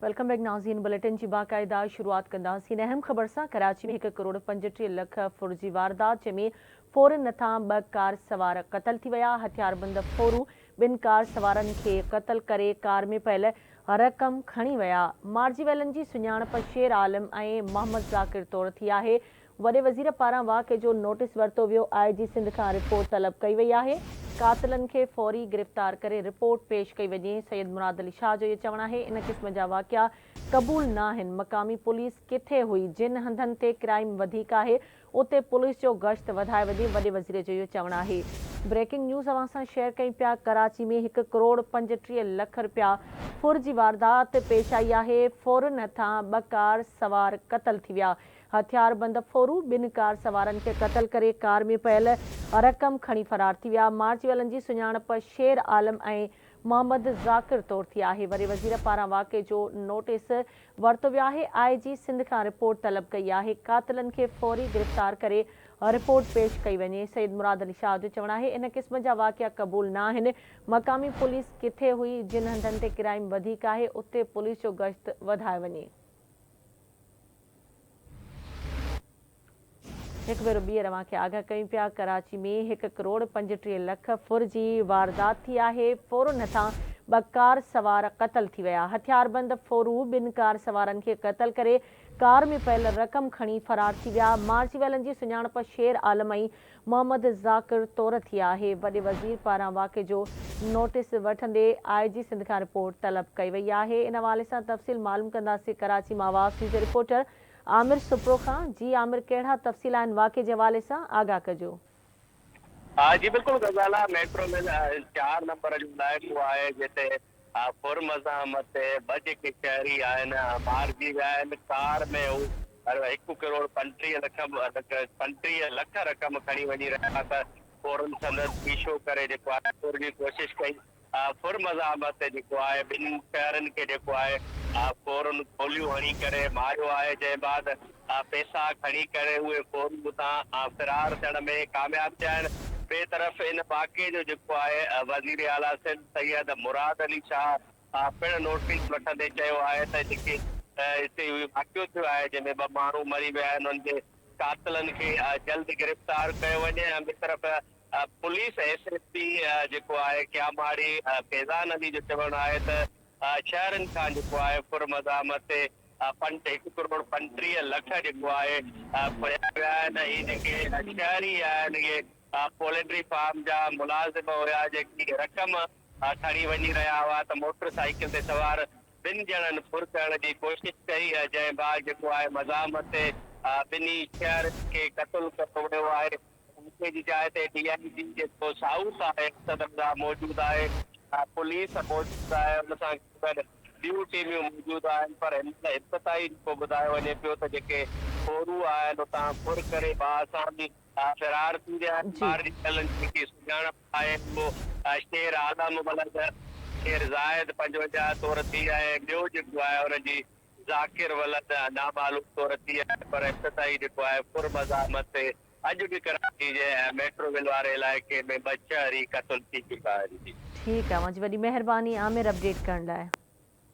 Welcome back ناظرين bulletin جي باقاعده شروعات ڪنداسين اهم خبر سان ڪراچي ۾ هڪ ڪروڙ 35 لک ڦر جي واردات جنهن ۾ ڦورن هٿان ٻه ڪار سوار قتل ٿي ويا هٿياربند ڦورو ٻن ڪار سوارن کي قتل ڪري ڪار ۾ پيل رقم کڻي ويا مارجي ويلن جي سڃاڻپ شير عالم ۽ محمد ذاڪر طور ٿي آهي وڏي وزير پاران واقعي جو نوٽيس ورتو ويو، آء جي سنڌ کان رپورٽ طلب ڪئي وئي آهي، قاتلن کي فوري گرفتار ڪري رپورٽ پيش ڪئي وڃي، سيد مراد علي شاهه جو اهو چوڻ آهي ان قسم جا واقعا قبول ناهن، مقامي پوليس ڪٿي هئي، جن هنڌن تي ڪرائيم وڌيڪ آهي اتي پوليس جو گشت وڌائي وڃي، وڏي وزير جو اهو چوڻ آهي. بريڪنگ نيوز اوهان سان شيئر ڪيون پيا ڪراچي ۾ هڪ ڪروڙ 35 لک رپيا ڦر جي واردات پيش آئي آهي، ڦورن هٿان ٻه ڪار سوار قتل ٿي ويا، هٿياربند ڦورو ٻن ڪار سوارن کي قتل ڪري ڪار ۾ پيل رقم کڻي فرار ٿي ويا. مارجي ويلن جي سڃاڻپ شير عالم ۽ محمد ذاڪر طور ٿي آهي. وڏي وزير پاران واقعي جو نوٽيس ورتو ويو آهي. آء جي سنڌ کان رپورٽ طلب ڪئي آهي. قاتلن کي فوري گرفتار ڪري رپورٽ پيش ڪئي وڃي. سيد مراد علي شاهه جو چوڻ آهي ان قسم جا واقعا قبول نه آهن. مقامي پوليس ڪٿي هئي، جن هنڌن تي ڪرائيم وڌيڪ آهي اتي پوليس جو گشت وڌايو وڃي. هڪ ڀيرو ٻيهر اوهان کي آگاهه ڪيون پيا ڪراچي ۾ هڪ ڪروڙ 35 لک ڦر جي واردات ٿي آهي، ڦورن هٿان ٻه ڪار سوار قتل ٿي ويا، هٿياربند ڦورو ٻن ڪار سوارن کي قتل ڪري ڪار ۾ پيل رقم کڻي فرار ٿي ويا، مارجي ويلن جي سڃاڻپ شير عالم ۽ محمد ذاڪر طور ٿي آهي، وڏي وزير پاران واقعي جو نوٽيس وٺندي آء جي سنڌ کان رپورٽ طلب ڪئي وئي آهي، ان حوالي سان تفصيل معلوم ڪنداسين ڪراچي مان آواز نيوز جي رپورٽر عامر سپرو کان، جي عامر ڪهڙا تفصيل آهن واقعي جي حوالي سان آگاهه ڪجو. جي بلڪل غزالا ميٽرو مل 4 نمبر جو علائقو آهي جتي ڦر مزاحمت تي ٻه جيڪي شهري آهن مارجي ويا آهن، ڪار ۾ هو هڪ ڪروڙ 35 لک رقم کڻي وڃي رهيا ته ڦورن سندس پيڇو ڪري جيڪو آهي ڦر جي ڪوشش ڪئي، ڦر مزاحمت تي جيڪو آهي ٻن شهرين کي جيڪو آهي ڦورن گوليون هڻي ڪري ماريو آهي، جنهن بعد پيسا کڻي ڪري اهي ڦورو اتان فرار ٿيڻ ۾ ڪامياب ٿيا آهن. ٻئي طرف ان واقعي جو جيڪو آهي وزير اعليٰ سنڌ سيد مراد علي شاهه پڻ نوٽيس وٺندي چيو آهي ته جيڪي هتي اهو واقعو ٿيو آهي جنهن ۾ ٻه ماڻهو مري ويا آهن انهن جي قاتلن کي جلد گرفتار ڪيو وڃي ۽ ٻئي طرف پوليس ايس ايس پي جيڪو آهي ڪياماڙي فيضان علي جو چوڻ آهي ته شهرين کان جيڪو آهي ڦر مزاحمت تي پنٽ هڪ ڪروڙ 35 لک جيڪو آهي ڦريا ويا آهن هي جيڪي شهري آهن اهي پوليٽري فارم جا ملازم هيا جيڪي رقم کڻي وڃي رهيا هئا ته موٽر سائيڪل تي سوار ٻن ڄڻن ڦر ڪرڻ جي ڪوشش ڪئي جنهن بعد جيڪو آهي مزاحمت تي ٻنهي شهرين کي قتل ڪيو ويو آهي. واقعي جي جاء تي ڊي I جي جيڪو سائوٿ آهي اسد رضا موجود آهي، پوليس موجود آهي ان سان گڏ ٻيون ٽيميون موجود آهن پر هن مهل ابتدائي جيڪو ٻڌايو وڃي پيو ته جيڪي ڦورو آهن اتان ڦر ڪري باآساني فرار ٿي ويا آهن، مارجي ويلن جي جيڪي سڃاڻپ آهي اهو شير عالم ولد شير زاهد 55 طور ٿي آهي ٻيو جيڪو آهي ان جي ذاڪر ولد نامعلوم طور ٿي آهي پر ابتدائي جيڪو آهي ڦر مزاحمت تي اڄ به ڪراچي جي ميٽرو ول واري علائقي ۾ ٻه شهري قتل ٿي چڪا آهن. ٺيڪ آ اوهان جي وڏي مهرباني عامر اپڊيٽ ڪرڻ لاء.